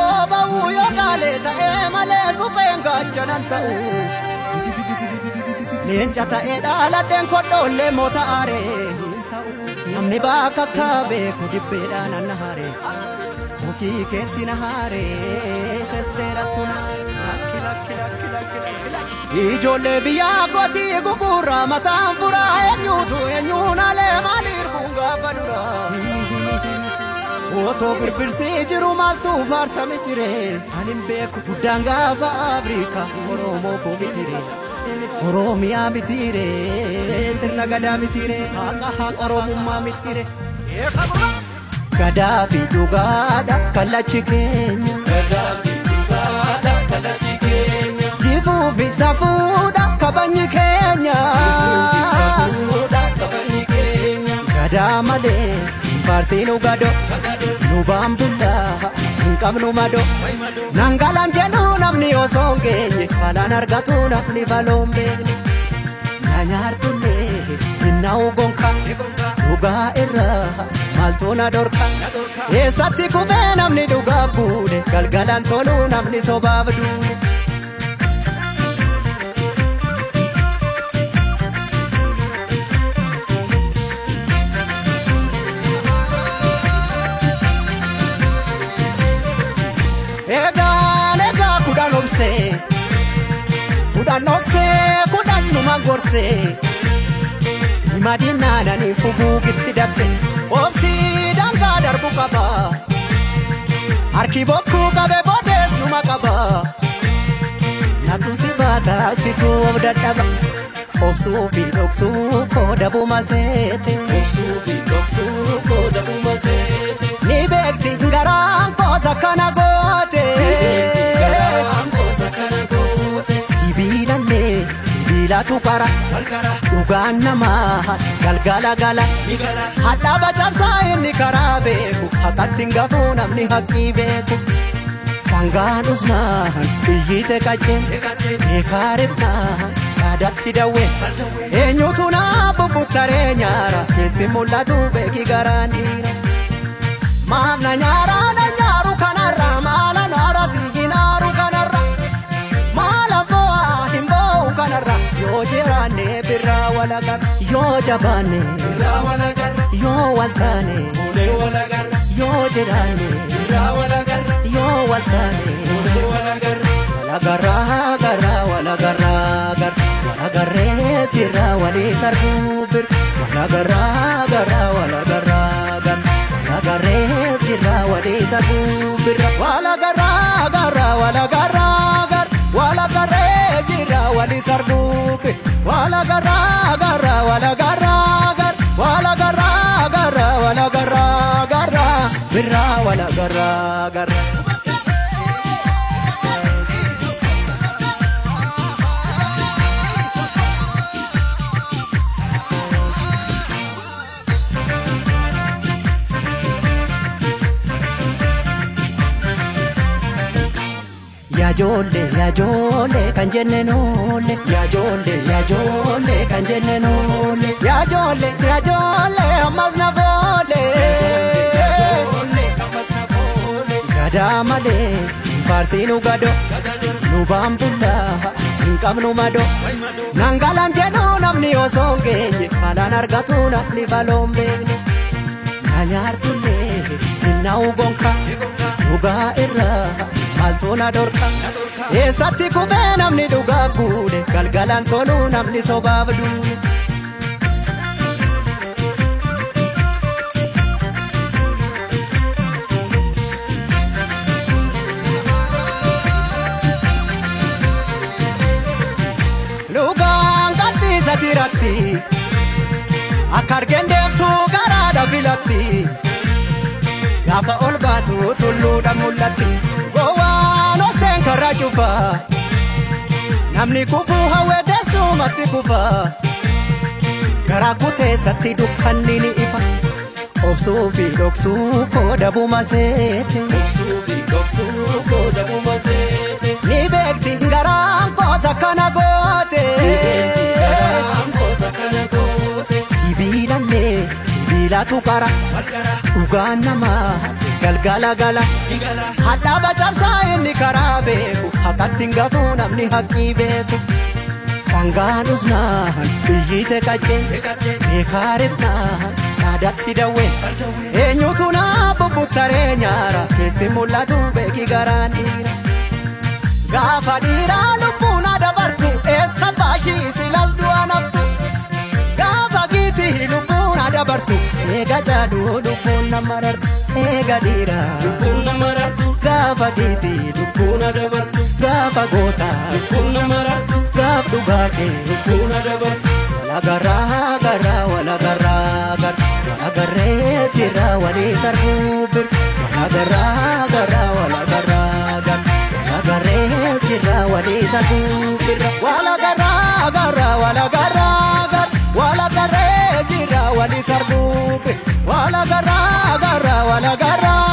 koo ba'u yoo gaalee ta'ee malee supheen gaachanan ta'u. Leenca ta'ee dhaaladheen kodhoollee moota aaree. Namni bakka akka beeku dibbeedhaan anna haare. Mukii keetti na haare sesseerattu na lakki lakki lakki lakki lakki lakki. Ijoollee biyyaa kootii gugurraa mataan furaa eenyuutu eenyuun alee maaliif kun gaafa duraa. Otoo birbirsii jiru maaltu faarsame jire ani hin beeku guddaan gaafa Afrikaa Oromoo koo mitire. Oromiyaa mitire sirna gadaa mitire haqa haqa Oromummaa mitire. Gadaa fi dhugaadha kallachi keenya. Gadaa fi dhugaadha kallachi keenya. Jifuu fi safuudha kabajni keenya. Safuudha kabajni keenya. Gadaa malee hin faarsiinu gadoo. Nu baambullaa hin qabnu madoo. Nangalaan jedhu namni osoo hin geenye balaan argatu namni baloon beekne. Na nyaartullee hin na'u gonka dhugaa irraa maaltu na dhorka. Eessatti kufee namni dhugaaf buune galgalaan tolu namni sobaaf duune. Egaan egaa kudhan obsee kudhan dhoksee kudhan numa gorsee hima diinnaananii fuguugitti dabse obsii dangaa darbu qaba harki bokkuu qabe boodees numa qaba natu si baata situ of dadhaba obsuu fi dhoksuu koodabuma seete. Obsuu fi dhoksuu koodabuma seete. Ni beekti garaan koosa kana goote. Garaan koosa kana goote. Sibiilallee sibiilatu qara. Walqara Dhugaan namaas galgala gala. ni gala. Hadhaaba cabsaa inni karaa beeku haqatti hin gafuu namni haqqii beeku. Sangaan usnaan iyyite qacceen Eegateen beekaa ribnaan yaadatti dawwee. baldawwee. Eenyutu naa bubbuttaree nyaara keessi mul'atu beeki garaan dhiira. Maaf na nyaara na nyaaru kanarra maala naara si hinaaru kanarra maala bo'aa hin bo'u kanarra yoo jiraanne birraa walagarra yoo jabaanne Irraa walagarra. yoo waltaane Fuunee walagarra. yoo jiraanne Irraa walagarra. yoo waltaane Fuunee walagarra. walagarraa garraa walagarraa garra walagarree jirra walii sarbuu bir walagarraa garraa walagarraa garra walagarree jirra walii sarbuu birra walagarraa garraa walagarraa garra walagarree jirra walii sarbuu bir walagarraa garraa walagarraa garra walagarraa garraa walagarraa garra birra walagarraa garra. Yaajoollee yaajoollee kan jenne noolle yaajoollee yaajoollee kan jenne noolle yaajoollee yaajoollee ammas na foole. Ijoollee ammas na foole. Gadaa malee hin faarsiinu gadoo Gadadoo nu baambullaa hin qabnu madoo. wayi madoo. Nangalaan jedhu namni osoo hin geenye balaan argatu namni baloon beekne. Na nyaartullee hin na'u gonka Eegonkaa dhugaa irraa maaltu na dhorka. na dhorka. Eessatti kufee namni dhugaaf guune galgalaan tolu namni sobaaf duune. Dhugaan gadhiisa tiratti akka argeen deemtu garaadha filatti gaafa ol baatu tulluudha mul'atti gowwaan oseen karraa cufa namni kufuu hawwee teessumatti kufa garaa kuteessatti dukkanni ni ifa obsuu fi dhoksuu koodabuma seete. Obsuu fi dhoksuu koodabuma seete. Ni beekti garaan koosa kana goote. Garaan koosa kana goote. Sibiilallee sibiilatu qara Walqara dhugaan namaas galgala gala. ni gala. Hadhaaba cabsaa. Namni karaa beeku haqatti hin gafuu namni haqqii beeku. Dhangaan usnaan biyyiite qaccee beekaa ribnaan dhaadatti dawwee eenyutu naa bubbuttaree nyaara keessi mul'atu beeki garaan dhiira. Gaafa dhiiraa lubbuun dabartu eessa baashii silas du'a naftu. Gaafa giitii lubbuun dabartu eega jaaduu lubbuun nama rartu eega dhiiraa. Lubbuun nama rartu. Gaafa giitii Lubbuun dabartu. gaafa gootaa Lubbuun nama rartu. gaaf dhugaa kee. Lubbuun dabartu. Walagaraa garaa walagaraa gara walagarree jira walii sarbuu bir walagaraa garaa walagaraa gara walagarree jira walii sarbuu bir walagaraa garaa walagaraa gara walagarree jira walii sarbuu bir walagaraa garaa walagaraa.